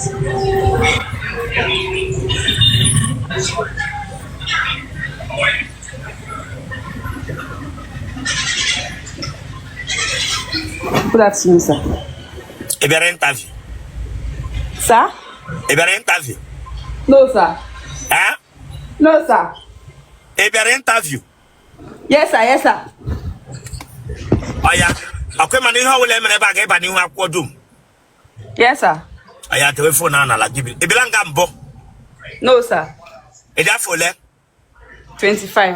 Good afternoon, sir. Ị bịara interview? Sir? Ị bịara interview? No, sir. Eh? No, sir. Ị bịara interview? Yes, sir. Yes, sir. Ọya, ọkwa ị ma na ihe ọbụla emere ebe a ga-ịba n'ihu akwụkwọ dum. Yes, sir. Ọya, tewe phone ahụ n'ala gị. Ị bịala nga mbụ? No, sir. Ị dị afọ ole? 25.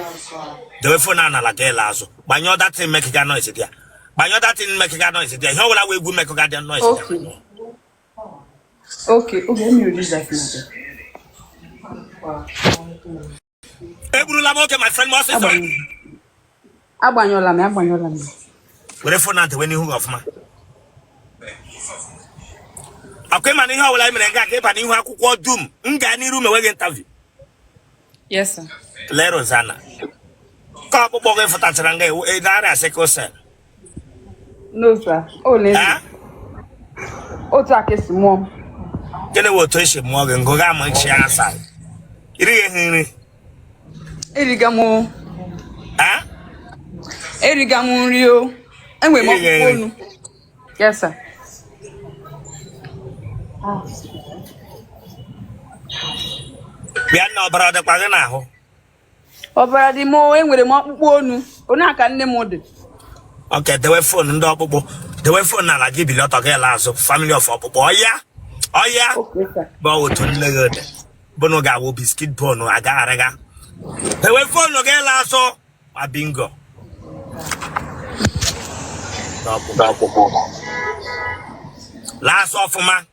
Dewe phone ahụ n'ala gị laa azụ. Gbanyụọ that thing mekega noise dị ya. Gbanyụọ that thing mekega noise dị ya. Ihe ọbụla wee egwu mekega dị noise dị. Okay. Okay. Okay, let me reduce that now. Egburula m oge, my friend, ma ọsịsọ. Agbanyụọla m, agbanyụọla m. Were phone ahụ dewe n'ihu gị ọfụma. Ọkwa ị ma na ihe ọbụla mere nga ga ịba n'ihu akwụkwọ dum. M gaa n'iru mewe gị interview. Yes, sir. Lee Rosanna ka ọkpụkpọ gị fụtachara nga ị na-arịa sickle cell? No, sir. O le. Otu a ka esi mụọ m. Gịnị bụ otu esi mụọ gị? Ngụ gị ama nchi asa. Irighị ha nri? Eriga m. Eriga m nri o. Enwere m ọkpụkpụ onu. Yes, sir. Bịa nna, ọbara ọ dịkwa gị n'ahụ? Ọbara dị m, enwere m ọkpụkpụ onu. Onu a ka nne m dị. Okay, dewe phone ndị ọkpụkpụ. Dewe phone n'ala gị, bili ọtọ gị laa azụ. Family of ọkpụkpụ. Ọya. Ọya. Bụ otu nne gị dị. Bụnụ ga-awụ biscuit bone agagharịga. Dewe phone gị laa azụ. Ma bingo. Ọkpụkpụ. Laa azụ ọfụma.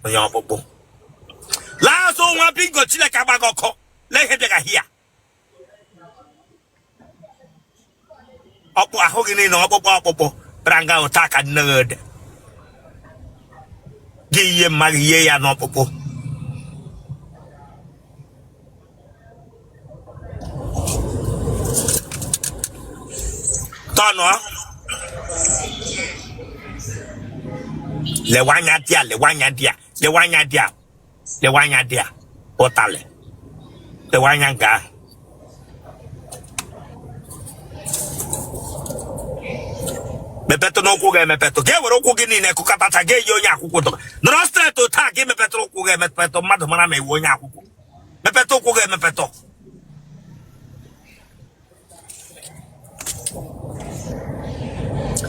Onye ọkpụkpụ. Laa azụ nwa bingo, Chineke agba gị ọkụ. Lee ihe bịaga hia. Ọkpụ ahụ gị niile ọkpụkpụ ọkpụkpụ bịara nga ụta ka nne gị dị. Gị yie mma gị yie ya n'ọkpụkpụ. Tọnụọ. Lewe anya dị a, lewe anya dị a, lewe anya dị a, lewe anya dị a, ụtalị. Lewe anya nga ahụ. Mepetụ n'ụkwụ gị emepetụ. Ga ewere ụkwụ gị niile kụkọtacha ga eyi onye akwụkwọ dọrọ. Nọrọ straight taa gị mepetụrụ ụkwụ gị emepetụ mmadụ mara ma ị wụ onye akwụkwọ. Mepetụ ụkwụ gị emepetụ.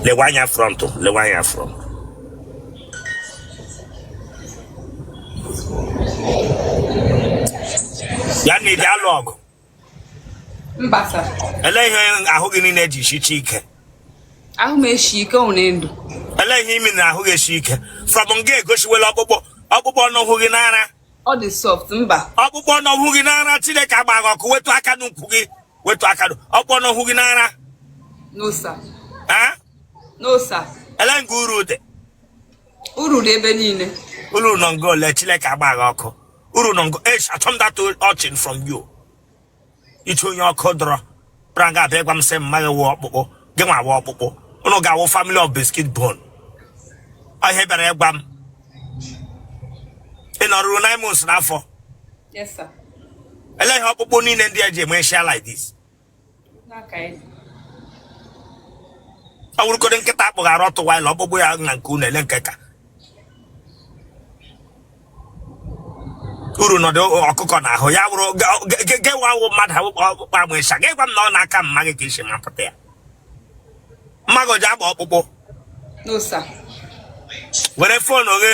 Lewe anya front, lewe anya front. Ya na ịdị alụ ọgụ. Mba, sir. Ele ihe ahụ gị niile ji shichi ike? Ahụ m eshi ike ọ na ndụ. Ele ihe imi na ahụ gị eshi ike? From nga egosiwela ọkpụkpụ ọkpụkpụ ọnụ gị n'ara. Ọ dị soft, mba. Ọkpụkpụ ọnụ gị n'ara, Chineke agba gị ọkụ. Wetu aka n'ukwu gị, wetu aka ọkpụkpụ ọnụ gị n'ara. No, sir. No, sir. Ele nga uru dị? Uru dị ebe niile. Uru nọ nga ole? Chineke agba gị ọkụ. Uru nọ nga esh. Achọ m that ọchị from you. Iche onye ọkụ dọrọ bịara nga abịa gwa m sị mma gị wụ ọkpụkpụ, gị nwa wụ ọkpụkpụ. Unu ga-awụ family of biscuit bone. Ọ ihe bịara ịgwa m. Ị nọrụrụ 9 months n'afọ? Yes, sir. Ele ihe ọkpụkpụ niile ndị a ji eme share like this? N'aka ya. Ọ wụrụgodị nkịta akpụghara ọtụwaịla ọkpụkpụ ya na nke unu ele nke ka uru nọdụ ọkụkọ n'ahụ ya wụrụ gewa awụ mmadụ ọkpụkpụ amụ ịsha gị gwa m na ọ na-aka mma gị ka isi mapụta ya mma gị ji agba ọkpụkpụ. No, sir. Were phone gị.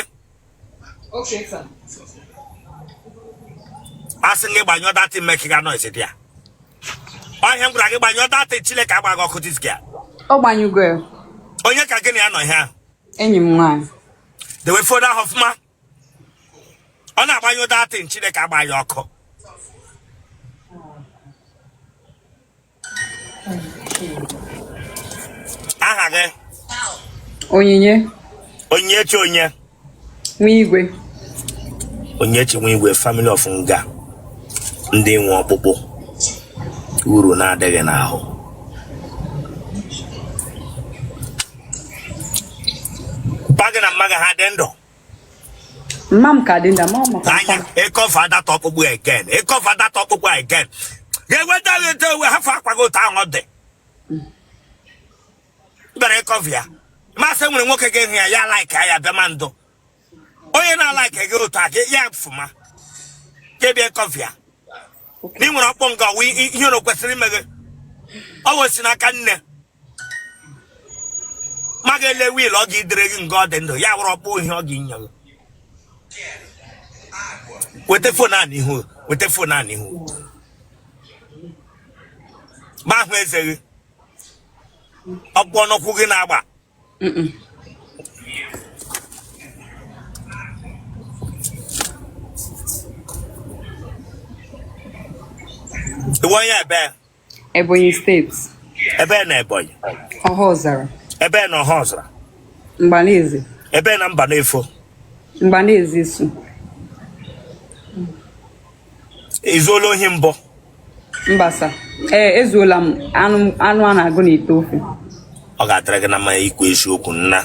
Okay, sir. Asị gị gbanyụọ that thing make noise dị ya. Ọhịa m gwara gị gbanyụọ that thing. Chineke agba gị ọkụ, this girl. Ọ gbanyụgo ya. Onye ka gị na ya nọ ihe ahụ? Enyi m nwaanyị. Dewe phone ahụ ọfụma. Ọ na-agbanyụ that thing, Chineke agba ya ọkụ. Aha gị? Onyinye. Onyinyechi onye? Nwa Igwe. Onyinyechi Nwa Igwe, family of nga ndị nwe ọkpụkpụ uru na-adịghị n'ahụ. Mpa gị na mma gị ha dị ndụ? Mma m ka dị ndụ, ama m maka Anya mpa m. ị cover that ọkpụkpụ again, ị cover that ọkpụkpụ again, ga-eweta gị eto ewe hafụ akwa gị otu ahụ ọ dị. Bịara ị cover ya, masị nwere nwoke ga-ehụ ya, ya like ya, bịa ma ndụ onye na-alike gị otu a gị ya fụma ka ị bịa cover ya. Na ị nwere ọkpọ nga ọwụ ihe na kwesịrị ime gị, ọ wụ si n'aka nne ma ga-ele will ọ ga-idere gị nga ọ dị ndụ, ya wụrụ ọkpọ ihe ọ ga-inye gị. Weta phone a n'ihu, weta phone a n'ihu, ma ahụ eze gị, ọkpọ n'ụkwụ gị na-agba. Ị wụ onye ebe? Ebonyi State. Ebe na Ebonyi? Ọhaọzara. Ebe na Ọhaọzara? Mbaneze. Ebe na Mbanefo? Mbaneze Isu. I zuola ohi mbụ? Mba sir. Ee, ezuola m anụ, anụ a na-agụ n'ite ofe. Ọ ga-adịrị gị na mma ikwu eziokwu nna.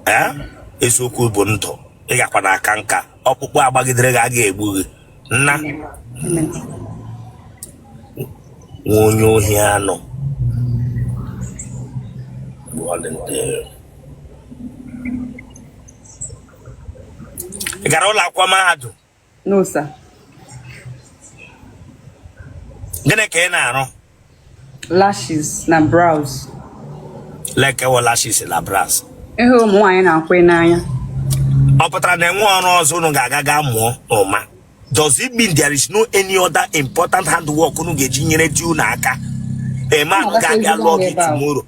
Ee, eziokwu bụ ndụ. Ị gakwa n'aka nka, ọkpụkpụ agbagidere gị aga egbu gị nna. Amen. Nwa onye ohi anụ bụ ọdịnta. Ị gara ụlọ akwụkwọ mahadum? No, sir. Gịnị ka ị na-arụ? Lashes na brows. Leke wụ lashes na brows? Ihe ụmụ nwaanyị na-akwụ n'anya. Ọ pụtara na enwe ọrụ ọzọ unu ga-aga ga mụọ n'ụma? Does it mean there is no any other important handwork unu ga-eji nyere di unu aka? A man Ọ na-agakwa ga-abịa ezigbo lụọ ahịa gị ebe ahụ. tomorrow,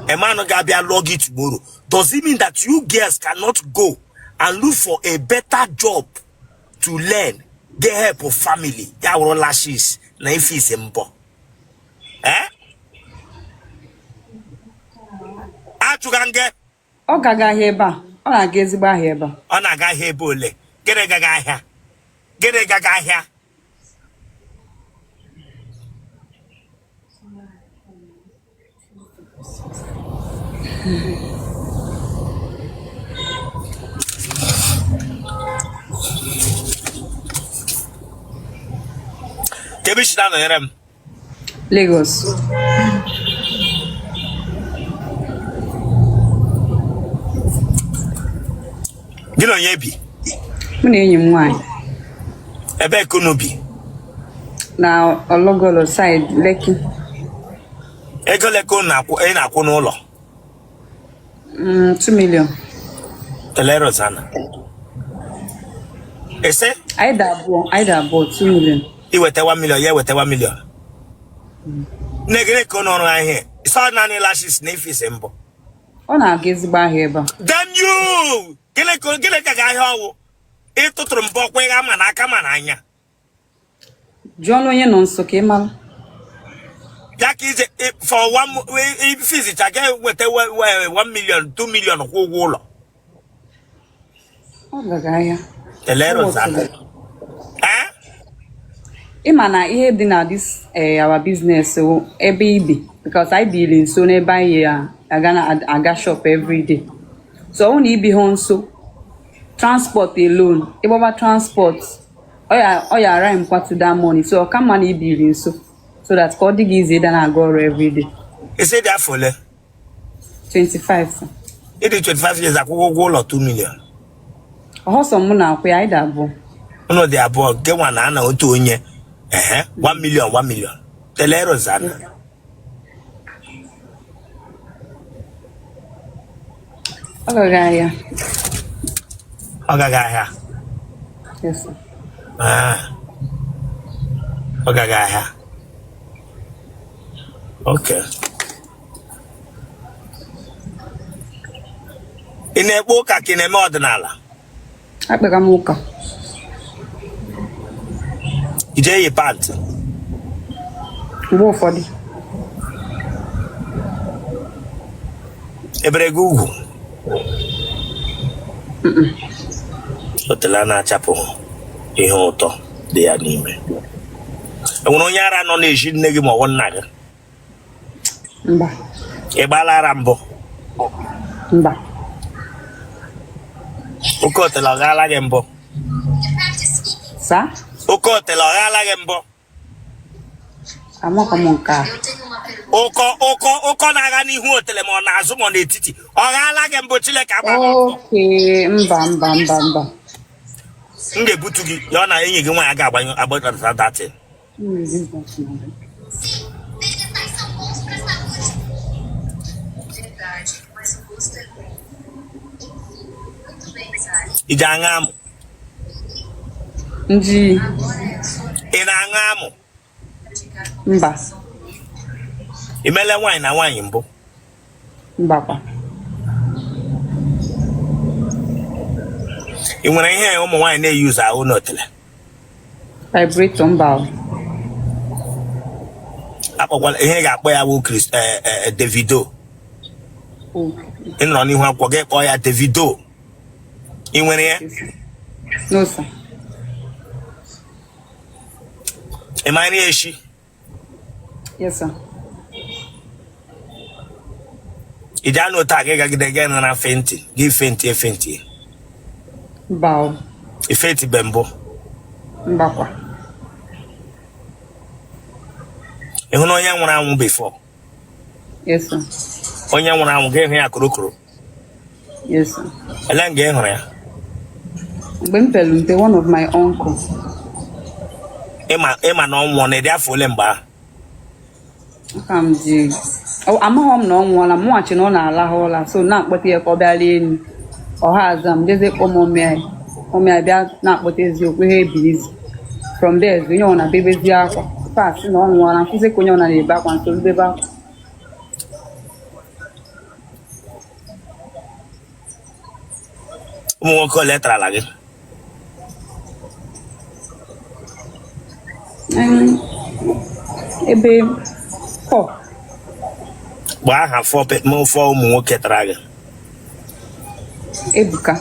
a man ga-abịa lụọ gị tomorrow, does it mean that you girls cannot go and look for a better job to learn, get help of family? Ya wụrụ lashes na ifisi mbọ, eh? Achụga nge. Ọ gaga ahịa ebe a. Ọ na-aga ezigbo ahịa ebe a. Ọ na-aga ahịa ebe ole? Gịnị gaga ahịa? Gịnị gaga ahịa? Kebe isi na-anọnyere m? Lagos. Gị na onye bi? Mụ na enyi m nwaanyị. Ebee ka unu bi? Na Ologolo side, Lekki. Ego ole ka unu na-akwụ, ị na-akwụ n'ụlọ? 2 million. Ele Rosanna. Ese? Anyị dị abụọ, anyị dị abụọ, 2 million. I weta 1 million, ya eweta 1 million. Nne, gịnị ka unu ọrụ ahịa? Ịsa naanị lashes na ifisi mbọ. Ọ na-aga ezigbo ahịa ebe a. Damn you! Gịnị ka gịnị ka ga-ahịa ọwụ? Ịtụtụrụ mbọ kwa ịgha ma n'aka ma n'anya. Jụọ na onye nọ nso ka ị mara. Ya ka ije for one fizicha ga eweta 1 million, 2 million kwụ ụgwọ ụlọ. Ọ gaga ahịa. Ele Rosanna. Eh? Ị ma na ihe dị na this our business wụ ebe i bi, because anyị biri nso n'ebe anyị aga na aga shop every day. So ọ bụrụ na i bighị nso, transport alone, ịgbaba transport, ọ ya rhyme kwa to that money. So ọ ka mma na i biri nso so that ka ọ dị gị easy ịda na-aga ọrụ every day. Ị sị dị afọ ole? 25, sir. Ị dị 25 years akwụkwọ ụgwọ ụlọ 2 million. Ọhọsọ mụ na-akwụ ya, anyị dị abụọ. Unu dị abụọ, nke nwa na ana otu onye. Ehe, 1 million, 1 million. Tele Rosanna. Ọ gaghị ahịa. Ọ gaghị ahịa. Yes, sir. Ah. Ọ gaghị ahịa. Okay. Ị na-ekpe ụka ka ị na-eme ọdịnala? Akpega m ụka. I je eyi pant? Mgbe ụfọdụ. Ebere gị ugwu? Otela na-achapụ ihe ụtọ dị ya n'ime. Enwere onye ara nọ na-eji nne gị ma ọ bụ nna gị? Mba. Ị gbaala ara mbụ? Mba. Oke otele ọ ghaala gị mbụ? Sir? Oke otele ọ ghaala gị mbụ? Amakwa m nke a. Ụkọ ụkọ ụkọ na-agha n'ihu otele ma ọ n'azụ ma ọ n'etiti ọ ghaala gị mbụ? Chineke agba gị ọkụ. Okay, mba mba mba mba. M ga-ebutu gị ya ọ na enyi gị nwaanyị ga-agbanyụ agbadata datin. I ji aṅụ amụ? Nji. Ị na-aṅụ amụ? Mba. Ị meela nwaanyị na nwaanyị mbụ? Mbakwa. Ị nwere ihe ụmụ nwaanyị na-eyuzu ahụ n'otele? Vibrator, mba o. Akpọkwala ihe ị ga-akpọ ya bụ Chris Davido. Ị nọrọ n'ihu akwụkwọ gị kpọọ ya Davido. Ị nwere ya? No, sir. Ị ma nri eshi? Yes, sir. Ị ji anụ otu a gị gagide gị nara fenti gị fenti efenti? Mba o. Ị fentibe mbụ? Mbakwa. Ị hụrụ onye nwụrụ anwụ before? Yes, sir. Onye nwụrụ anwụ gị hụ ya korokoro? Yes, sir. Ele nga ị hụrụ ya? Mgbe m pelu mpe, one of my uncle. Ị ma na ọ nwụọ na ị dị afọ ole mgbe ahụ? Aka m ji amaghọ m na ọ nwụọla, mụnwa che na ọ na-alahụ ụla, so na-akpọte ya ka ọ bịa rie nri. Ọ ha aza m, jezie kpọọ mummy ya. Mummy ya bịa na-akpọte eziokwu ihe ebilizi. From there, onye ọ na-bebezi akwa. Pass na ọ nwụọla, nkụzi ka onye ọ na-ebe akwa, nsogbu bebe akwa. Ụmụ nwoke ole tarala gị? Ebe four. Kpọọ aha four ụmụ nwoke tara gị. Ebuka.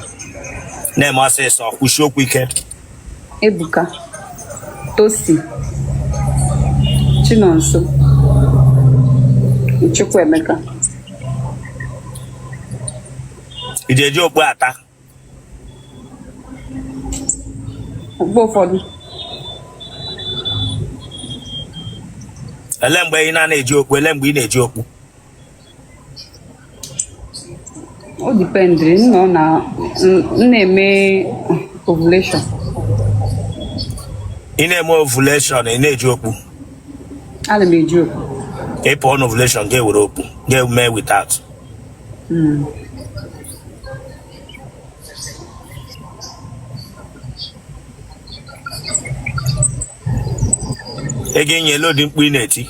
Na-eme ọsịsọ, kwusie okwu ike. Ebuka, Tosi, Chinonso, Chukwuemeka. I ji eji okpu ata? Mgbe ụfọdụ. Ele mgbe ị na-ana eji okpu? Ele mgbe ị na-eji okpu? O dependịrị, m nọ na m na-eme ovulation. Ị na-eme ovulation, ị na-eji okpu? Ana m eji okpu. Ị pụọ na ovulation, ga-ewere okpu ga-eme without? Ego enyi ele ụdị mkpu ị na-eti?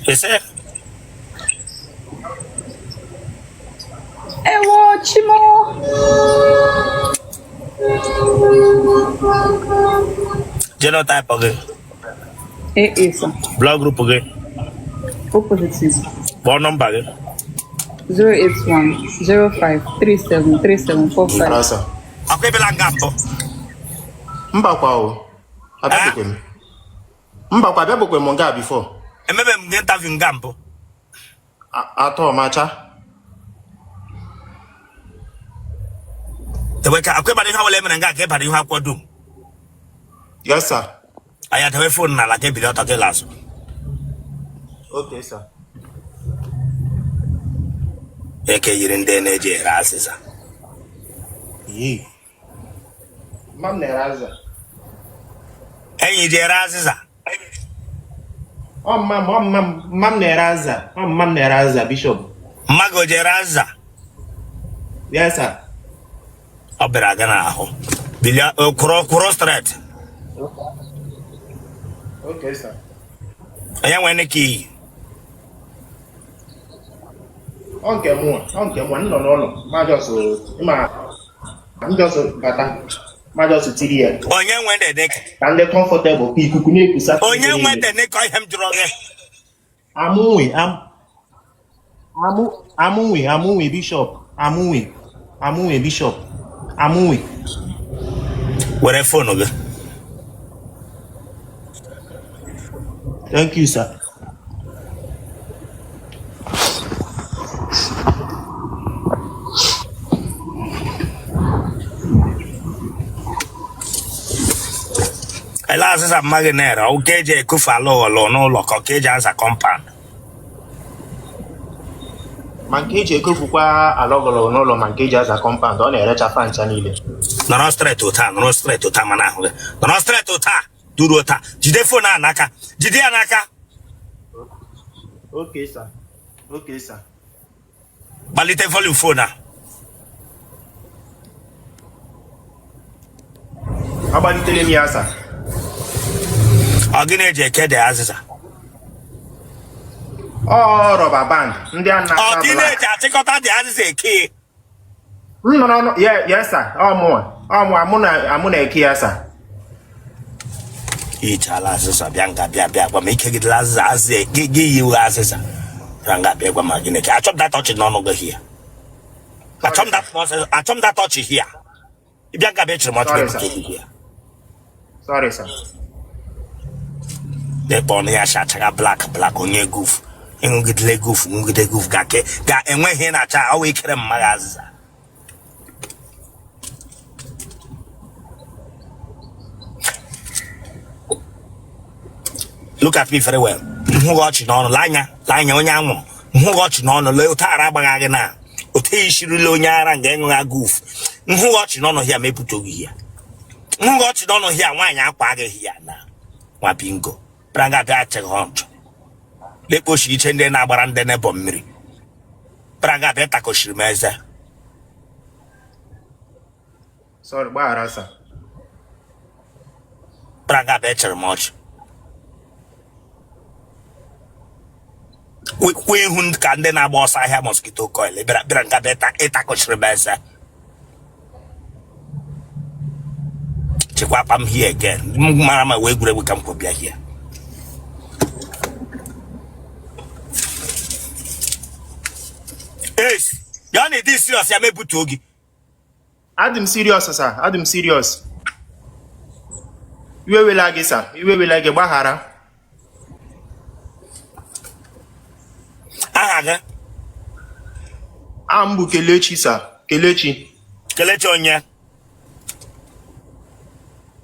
Ese. Ewo chi m o. Genotype gị? AA, sir. Blood group gị? O positive. Kpọọ nọmba gị. 081 05 37 37 45. Rasa. Akwa ebela nga mbụ? Mbakwa o. Abịabekwe m. Mbakwa, abịabekwe m nga before. Emebe m gị interview nga mbụ? Atọ macha. Dewe ka akwa ịbara ihe ọbụla emere nga ka ịbara ihu akwụkwọ dum. Yes, sir. Anya dewe phone n'ala ka ebili ọtọ gị lazụ. Okay, sir. Eke yiri ndị na-eji ere azịza. Yee. Mma m na-ere azịza. Enyi ji ere azịza. Ọ mma m, ọ mma m, mma m na-ere azịza. Ọ mma m na-ere azịza, Bishop. Mma gị o ji ere azịza? Yes, sir. Ọ bịara aga n'ahụ. Bilie, kwụrụ kwụrụ straight. Okay, sir. Onye nwe ka iyi? Ọ nke mụnwa, ọ nke mụnwa, m nọ n'ụlọ, ma just ịma, m just bata, ma just tiri ya. Onye nwe knicker? Ka ndị comfortable, ka ikuku na-ekusa. Onye nwe knicker, ihe m jụrụ gị? Amụnwe, amụnwe, amụnwe, Bishop, amụnwe, amụnwe, Bishop, amụnwe. Were phone gị. Thank you, sir. Ele azịza mma gị na-ere, ọ ka eji ekufu ala ụlọ n'ụlọ ka ọ ka eji aza compound? Ma nke eji ekofukwa ala ọgọlọgọ n'ụlọ ma nke eji aza compound, ọ na-erecha fa ncha niile. Nọrọ straight ụta, nọrọ straight ụta, mana ahụ gị nọrọ straight ụta duru ụta. Jide phone a n'aka, jide ya n'aka. Okay, sir. Okay, sir. Gbalite volume phone a. Agbalitere m ya, sir. Ọ gịnị eji eke dị azịza? Ọ rubber band ndị a Ọ na-acha gịnị black. eji achịkọta dị azịza eke? M nọrọ ọnụ. Yes, sir. Ọ mụnwa. Ọ mụnwa, mụ na-eke ya, sir. Ichala azịza bịa nga bịa bịa gwa m ikegidela azịza azịza gị yiwe azịza bịa nga bịa gwa m gịnị ka achọ m that ọchị n'ọnụ gị here. Achọ m that nonsense, achọ m that ọchị here. Ị bịa nga bịa chịrị m ọchị. Sorry, sir. Bịa here. Sorry, sir. Lekpa ọnụ ya chachaga black black, onye goof ịṅụgidele goof ṅụgide goof ga ke ga enweghị ihe na-acha ọwa ikere mma gị azịza. Look at me very well. M hụ gị ọchị n'ọnụ, lee anya, lee anya onye anwụrụ. M hụ gị ọchị n'ọnụ, lee otu ara agbagha gị na otu ishirila onye ara nga ịṅụgha goof. M hụ gị ọchị n'ọnụ hịa ma ebutoghị ya. M hụ gị ọchị n'ọnụ hịa, nwaanyị akwa gị hịa na nwa bingo pranga bịa achịghị ọnchọ lekpochi iche ndị na-agbara ndị neighbour mmiri pranga bịa takochiri m eze. Sorry, gbaghara, sir. Pranga bịa chere m ọchị kwa ihu ka ndị na-agba ọsọ ahịa mosquito coil bịara bịara nga bịa ịtakọchiri m eze. Chekwa akpa m here again, m mara ma wee egwuregwu ka m kwo bịa here. Ace, ya na ịdị serious ya mebutuo gị. Adị m serious, sir. Adị m serious. Iwe wela gị, sir. Iwe wela gị, gbaghara. Aha gị? Aha m bụ Kelechi, sir. Kelechi. Kelechi onye?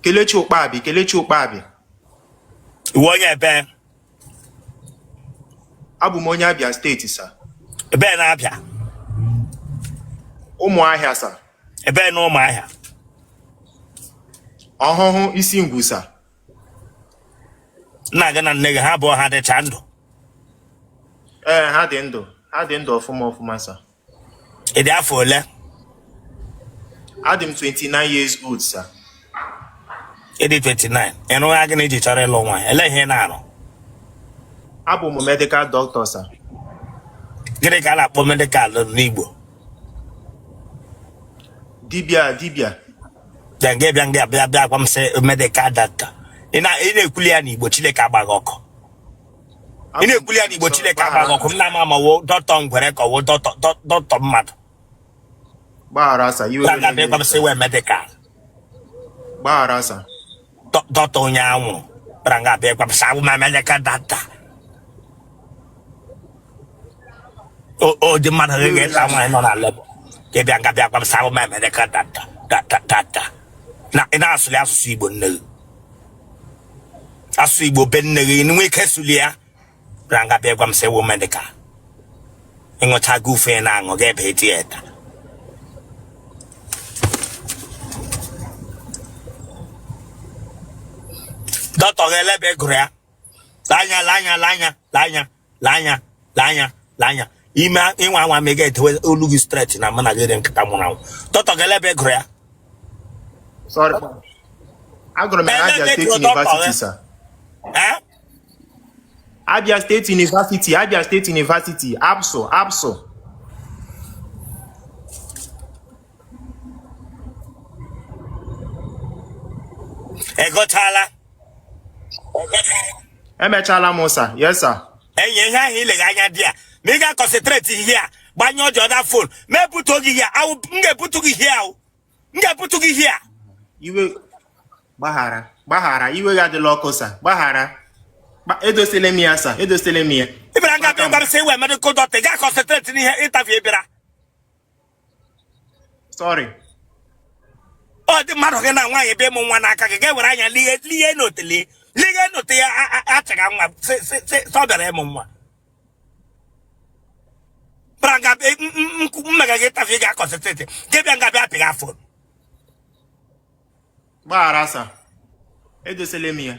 Kelechi Ụkpabi. Kelechi Ụkpabi. Ị wụ onye ebe? Abụ m onye Abia State, sir. Ebe na Abia? Ụmụahịa, sir. Ebe na Ụmụahịa? Ọhụhụ Isingwu, sir. Nna gị na nne gị ha abụọ ha dịcha ndụ? Ee, ha dị ndụ. Ha dị ndụ ọfụma ọfụma, sir. Ị dị afọ ole? Adị m 29 years old, sir. Ị dị 29. Ị rụgha gịnị iji chọrọ ịlụ nwaanyị? Ele ihe ị na-arụ? Abụ m medical doctor, sir. Gịnị ka a na-akpọ medical n'Igbo? Dibịa, dibịa. Bịa nga bịa nga bịa bịa gwa m sị medical doctor. Ị na-ekwuli ya n'Igbo, Chineke agba gị ọkụ. Ị na-ekwuli ya n'Igbo, Chineke agba gị ọkụ. M na-ama ma wụ dọkịta ngwere ka ọ wụ dọkịta mmadụ. Gbaghara, sir. Iwe Bịa nga bịa gwa m sị wee medical. Gbaghara, sir. Dọkịta onye anwụrụ bịara nga bịa gwa m sị awụ m medical doctor. O dị mmadụ gị ga-eta nwaanyị nọ na labour ka ị bịa nga bịa gwa m sị awụ m medical doctor doctor na ị na-asụli asụsụ Igbo nne gị, asụsụ Igbo be nne gị nwee ike sụli ya. Bịara nga bịa gwa m sị wụ medical. Ị ṅụcha gị ufe na-aṅụ gị ebe theatre. Dọkịta gị elebe gụrụ ya. Lee anya, lee anya, lee anya, lee anya, lee anya, lee anya, lee anya. Ime ịnwa anwa ma ị ga-edewe olu gị straight na mụ na gị dị nkịta nwụrụ anwụ. Dọkịta gị elebe gụrụ ya? Sorry. Agụrụ m na Abia State University, sir. Eh? Abia State University, Abia State University, ABSU, ABSU. Ị gụchala? Emechala m, sir. Yes, sir. Enyi ihe ahụ ilega anya dị ya ma ị ga-concentrate ihe a gbanyụọ the other phone ma ebutu gị here awụ m ga-ebutu gị here awụ m ga-ebutu gị here. Iwe Gbaghara, gbaghara, iwe gị adịla ọkụ sir, gbaghara. Edosele m ya sir, edosele m ya. Ị bịara nga bịa gwara sị ị wụ medical doctor, ị ga concentrate n'ihe interview ị bịara. Sorry. Ọ dị mmadụ gị na nwaanyị bịa ịmụ nwa n'aka gị, ga-ewere anya lie lie n'otele lie n'ote ya achaga nwa sị sị sị sị ọ bịara ịmụ nwa. Bịara nga mmega gị interview, ga concentrate, gị bịa nga bịa pịga phone. Gbaghara sir, edosele m ya.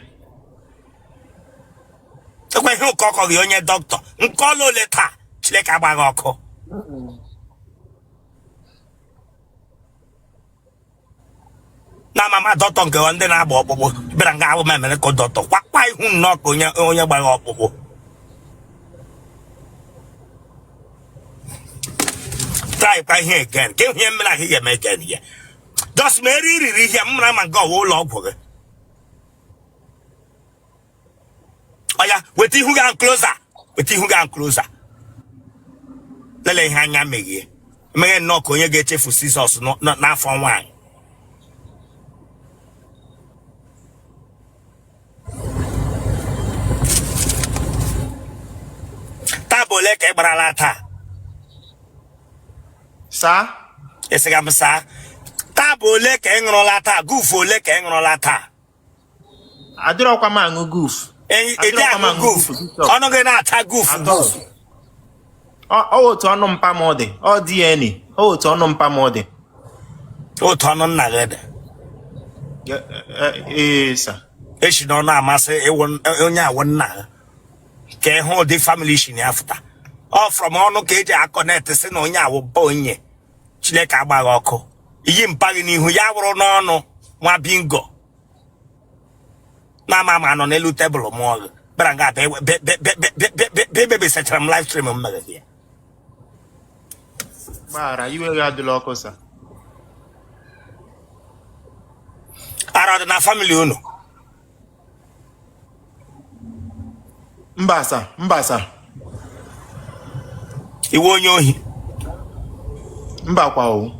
Ekwe ihe ụkọ ọkọ gị onye dọkịta nke ọla ole taa, Chineke agbaghị ọkụ. Na mama dọkịta nke ndị na-agba ọkpụkpụ bịara nga ahụ mere ka dọkịta kwakwa ihu nnọọ ka onye onye gbara ọkpụkpụ. Try kwa ihe again ka ihe mere ahụ ga-eme again ya just ma eri riri ihe m mara ma nke ọwa ụlọ ọgwụ gị. Oya, weta ihu gị ahụ closer, weta ihu gị ahụ closer. Lele ihe anya meghie emeghe nnọọ ka onye ga-echefu scissors n'afọ nwaanyị. Taa bụ ole ka ị gbarala taa? Sir? Esiga m sir. Taa bụ ole ka ị ṅụrụla taa? Gufu ole ka ị ṅụrụla taa? Adịrọkwa m aṅụ guf. Ị dị aṅụ guf, ọnụ gị na-acha guf guf. Ọ otu ọnụ mpa m dị, ọ DNA, ọ otu ọnụ mpa m dị. Otu ọnụ nna gị dị. Ee sir. Esi n'ọnụ amasị onye awụ nna gị ka ịhụ ụdị family si na ya fụta. Ọ from ọnụ ka eji aconnect sị na onye awụ ba onye. Chineke agbaghị ọkụ. Iyi mpa gị n'ihu ya wụrụ n'ọnụ nwa bingo. Na ama ama nọ n'elu tebụl mụọ gị bịara nga bebebesachara m live stream m mere gị. Gbaghara, iwe gị adịla ọkụ sir. Ara dị na family unu? Mba sir, mba sir. Ị wụ onye ohi? Mba kwa o.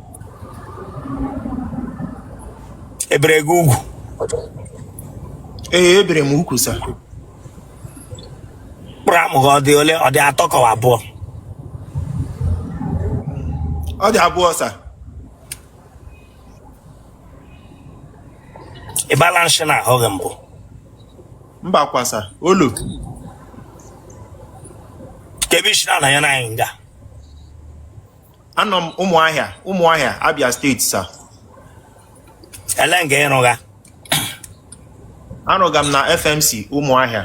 Ebere gị ugwu? Ee, ebere m ugwu sir. Mkpụrụ amụ gị ọ dị ole? Ọ dị atọ ka ọ abụọ? Ọ dị abụọ sir. Ị bala nshị na ahụ gị mbụ? Mba kwa sir, olu. Ka ebe isi na-anọnye na anyị nga? Anọ m Ụmụahịa, Ụmụahịa, Abia State sir. Ele nga ịrụga? Arụga m na FMC Ụmụahịa.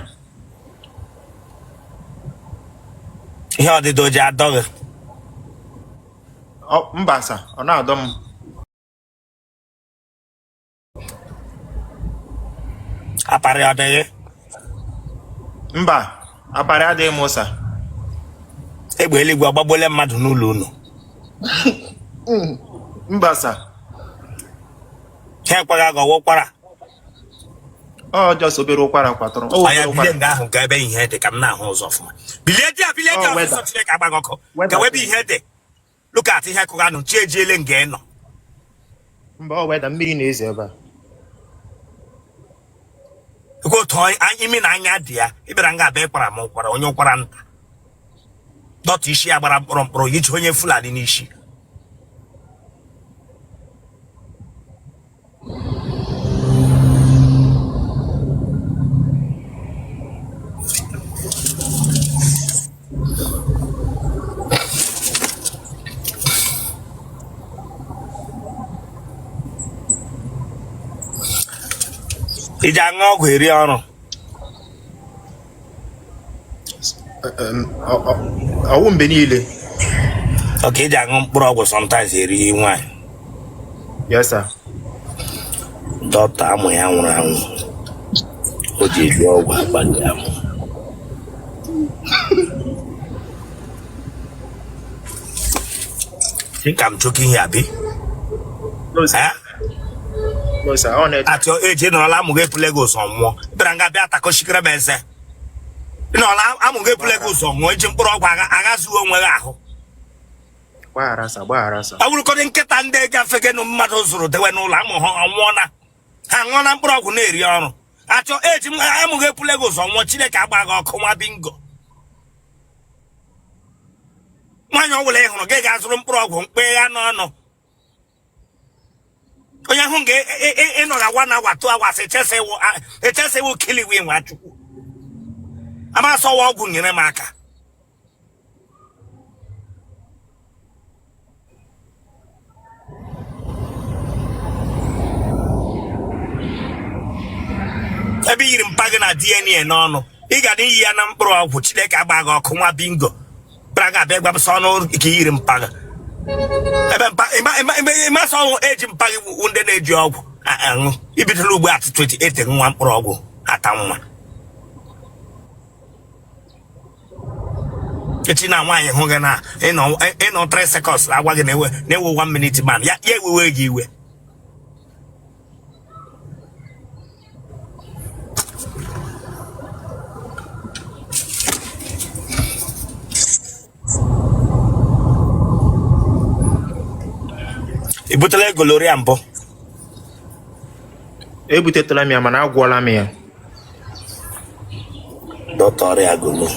Ihe ọdịdọ ji adọ gị? Mba sir, ọ na-adọ m. Aparị ọ dịghị? Mba, aparị adịghị m sir. Egbe eluigwe agbagbuole mmadụ n'ụlọ unu? Mba sir. Ha ekweghị aga ọwụ ụkwara? Ọ just obere ụkwara kwatụrụ. Anya bilie nga ahụ ga ebe ihe dị ka m na-ahụ ụzọ ọfụma. Bilie di ya, bilie di ya ọsịsọ, Chineke agbaghị ọkụ. Gawa ebe ihe dị. Look at ihe kụga nụ, chi ejiele nga ị nọ. Mba, ọ weather, mmiri na-ezo ebe a. Otu imi na anya dị ya, ị bịara nga abịa ịkwara m ụkwara, onye ụkwara nta. Dọta isi ya gbara mkpụrụ mkpụrụ, yichi onye Fulani n'isi. I ji aṅụ ọgwụ eri ọrụ? Ọwụ mgbe niile. Okay, i ji aṅụ mkpụrụ ọgwụ sometimes eri nwaanyị? Yes sir. Dọkịta amụ ya nwụrụ anwụ, o ji eji ọgwụ akpali amụ. Think I'm joking here, abi? No, sir. Eh? No, sir. Ọ na- At your age, ị nọrọla amụ gị epule gị ụzọ nwụọ. Bịara nga bịa takọchikere m eze. Ị nọrọla amụ gị epule gị ụzọ nwụọ, iji mkpụrụ ọgwụ aghazuo onwe gị ahụ. Gbaghara sir, gbaghara sir. Ọ bụrụgodị nkịta ndị gafegenụ mmadụ zụrụ dewe n'ụlọ amụ ha ọnwụọ na Ha ṅụọ na mkpụrụ ọgwụ na-eri ọrụ achọ eji m amụghị epule gị ụzọ nwụọ. Chineke agba gị ọkụ, nwa bingo. Nwaanyị ọbụla ị hụrụ gị ga-azụrụ mkpụrụ ọgwụ mkpe ya n'ọnụ. Onye ahụ ga ịnọ na 1 hour, 2 hours, echesa iwu kiliwi. Nwachukwu amasọwa ọgwụ nyere m aka. Ebe i yiri mpa gị na DNA n'ọnụ, ị ga na iyi ya na mkpụrụ ọgwụ. Chineke agba gị ọkụ, nwa bingo. Bịara ga abịa gbapụsa ọnụ ka i yiri mpa gị. Ebe mpa ịmasị ọnwụ eji mpa gị wụ ndị na-eji ọgwụ aṅụ. Ibidola ugbu a at 28 nwa mkpụrụ ọgwụ ata nwa. Echi na nwaanyị hụ gị na ịnọ 3 seconds agwa gị na-ewe na-ewe 1 minute man ya, ya ewewe gị iwe. Ị butela gonorrhea mbụ? Ebutetala m ya, mana agwọọla m ya. Dọta ọrịa gono.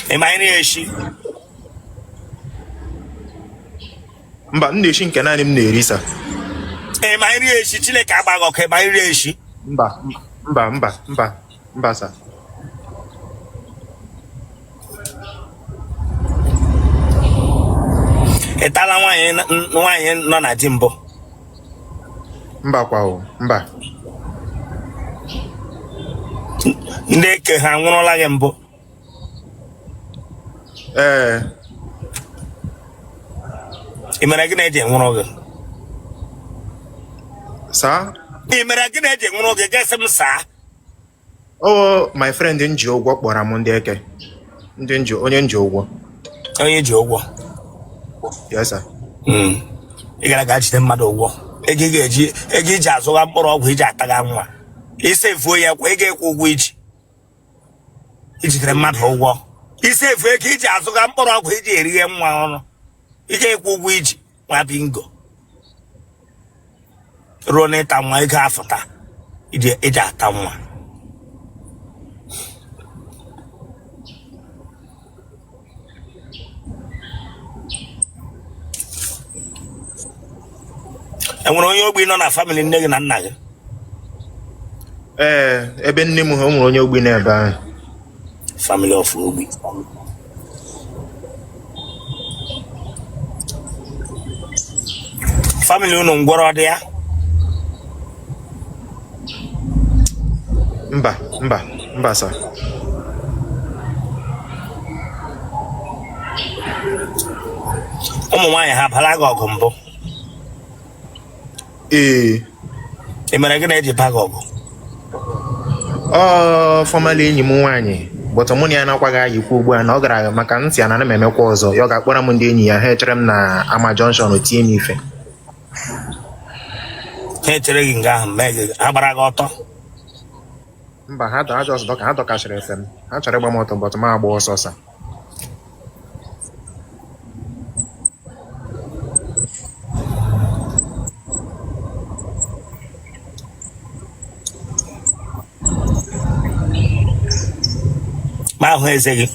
Ị ma nri eshi? Mba, m na-eshi nke naanị m na-eri, sir. Ị ma nri eshi? Chineke agbaghị ọkụ. Ị ma nri eshi? Mba, mba, mba, mba, mba, sir. Ị tala nwaanyị nwaanyị nọ na di mbụ? Mba kwa o, mba. Ndị eke ha nwụrụla gị mbụ? Ee. Ị mere gị na-eji nwụrụ gị? Sir? Ị mere gị na-eji nwụrụ gị? Gasị m saa. Oh, my friend m ji ụgwọ kpọrọ m ndị eke, ndị nji, onye nji ụgwọ. Onye ji ụgwọ? Yes, sir. Ị gara ga jide mmadụ ụgwọ ego ị ga-eji, ego iji azụga mkpụrụ ọgwụ iji ataga nwa, isefuo ya kwa ego ịkwụ ụgwọ iji ijidere mmadụ ụgwọ, isefu ego iji azụga mkpụrụ ọgwụ iji erighe nwa ọrụ, ị ga-ekwu ụgwọ iji nwa bingo ruo n'ịta nwa, ego afụta iji ata nwa. Enwere onye ogbi nọ na family nne gị na nna gị? Ee, ebe nne m ha, o nwere onye ogbi n'ebe ahụ. Family of ogbi. Family unu, ngwọrọ dị ya? Mba, mba, mba, sir. Ụmụ nwaanyị ha bara gị ọgụ mbụ? Ee. Ị mere gị na-eji ba gị ọgụ? Ọ formerly enyi m nwaanyị, but mụ na ya nakwaghị ayikwa ugbu a na ọ gara maka ntị ya na ana m emekwa ọzọ ya, ọ ga-akpọrọ m ndị enyi ya, ha echere m na ama junction tie m ife. Ha echere gị nga ahụ mee gị, ha gbara gị ọtọ? Mba, ha ha just dọka, ha dọkachara efe m. Ha chọrọ ịgba m ọtọ, but m agba ọsọ, sir. Ma ahụ eze gị.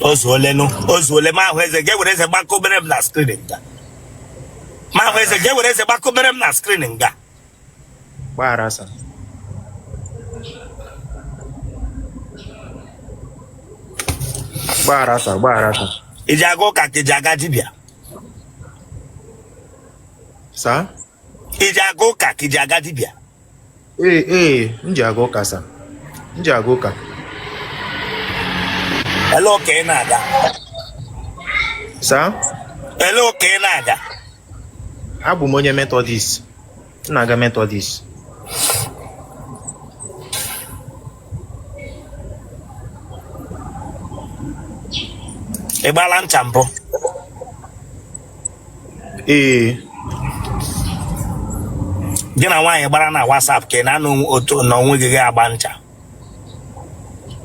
O zuolenụ, o zuole. Ma ahụ eze gị, were eze gbakọbere m na screen nga. Ma ahụ eze gị, were eze gbakọbere m na screen nga. Gbaghara, sir. Gbaghara, sir. Gbaghara, sir. Iji aga ụka ka iji aga dibịa? Sir? Iji aga ụka ka iji aga dibịa? Ee, m ji aga ụka, sir. M ji aga ụka. Ele ụka ị na-aga? Sir? Ele ụka ị na-aga? Abụ m onye Methodist. M na-aga Methodist. Ị gbala ncha mbụ? Ee. Gị na nwaanyị gbara na WhatsApp ka ị na-anọ otu na onwe gị ga-agba ncha?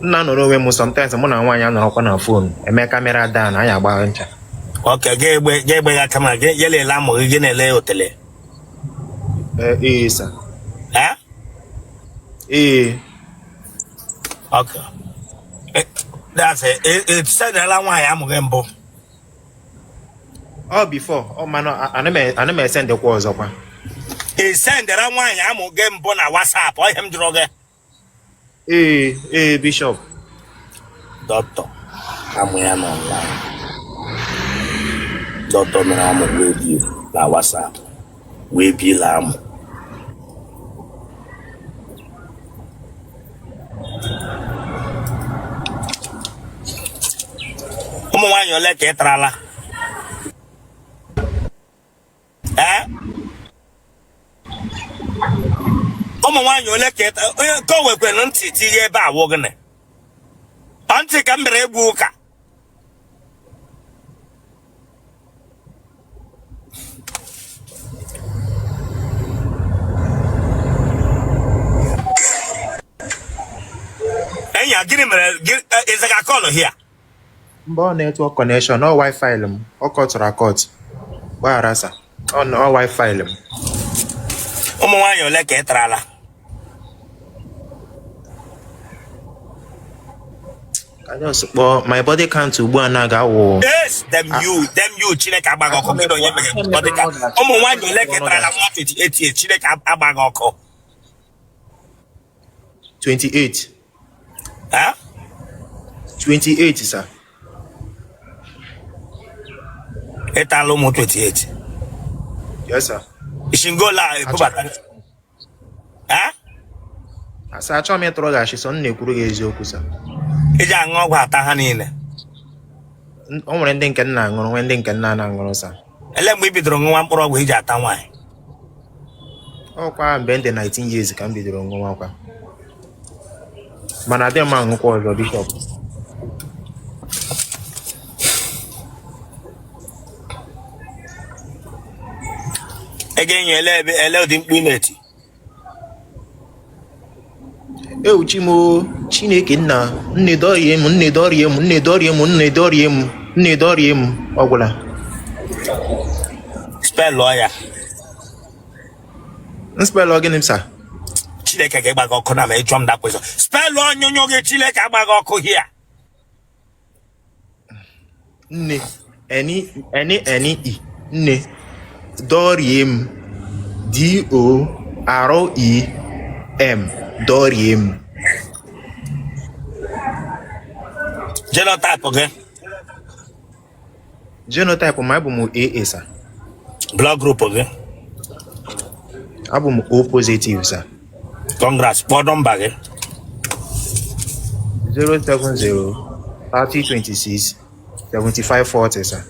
M na-anọrọ onwe m. Sometimes mụ na nwaanyị anọrọkwa na phone eme camera down, anyị agba ncha. Ok, ga-egbe ya camera gị ya lele amụ gị, gị na-ele otele? Ee, sir. Eh? Ee. Ok. That's it. Sendela nwaanyị amụ gị mbụ? Ọ before ọ, mana ana m esendịkwa ọzọkwa. Ị sendera nwaanyị amụ gị mbụ na WhatsApp? Ọ ihe m jụrụ gị. Ee, Bishop. Dọkịta amụ ya nọ online. Dọkịta mere amụ wee bi na WhatsApp wee bila amụ. Ụmụ nwaanyị ole ka ị tarala? Ee, ụmụ nwaanyị ole ka ị onye nke o nwekwara ntị tinye ebe a wụ gịnị? Ọ ntị ka m bịara egwu ụka. Enyi a, gịnị mere gị ịzaga call here? Mba, ọ network connection, ọ wifi m ọ kọtụrụ akọt. Gbaghara, sir, ọ wifi m. Ụmụ nwaanyị ole ka ị tarala? Ka just kpọọ my body count ugbu a na ga-awụ. Yes, damn you, damn you. Chineke agbaghị ọkụ. Gị na onye mere ọ dị ka ụmụ nwaanyị ole ka ị tarala? Nwa 28 years, Chineke agbaghị ọkụ. 28. Eh? 28, sir. Ị tala ụmụ 28? Yes, sir. Ishingola ebubata? Eh? Asa, achọghị m ịtụrụ gị ashị, sọ m na-ekwuru gị eziokwu, sir. Iji aṅụ ọgwụ ata ha niile? O nwere ndị nke m na-aṅụrụ, nwee ndị nke m na-aṅụrụ, sir. Ele mgbe ị bidoro ṅụwa mkpụrụ ọgwụ iji ata nwaanyị? Ọkwa mgbe m dị 19 years ka m bidoro ṅụwakwa, mana adịghị m aṅụkwa ọzọ, Bishop. Ị ga-enyo ele ebe ele ụdị mkpu ị na-eti? Ewu chi m o, Chineke nna, nne dọrie m, nne dọrie m, nne dọrie m, nne dọrie m, nne dọrie m, ọ gwụla. Spellụọ ya. M spellụ gịnị m, sir? Chineke ga-agba gị ọkụ na ma ịjụọ m that question. Spellụ onyonyo gị. Chineke agba gị ọkụ hia. Nne, N N N E, nne, dọrie m, D O R E M, dọrie m. Genotype gị? Genotype m, abụ m AA, sir. Blood group gị? Abụ m O positive, sir. Congrats. Kpọọ nọmba gị. 070 3026 7540, sir.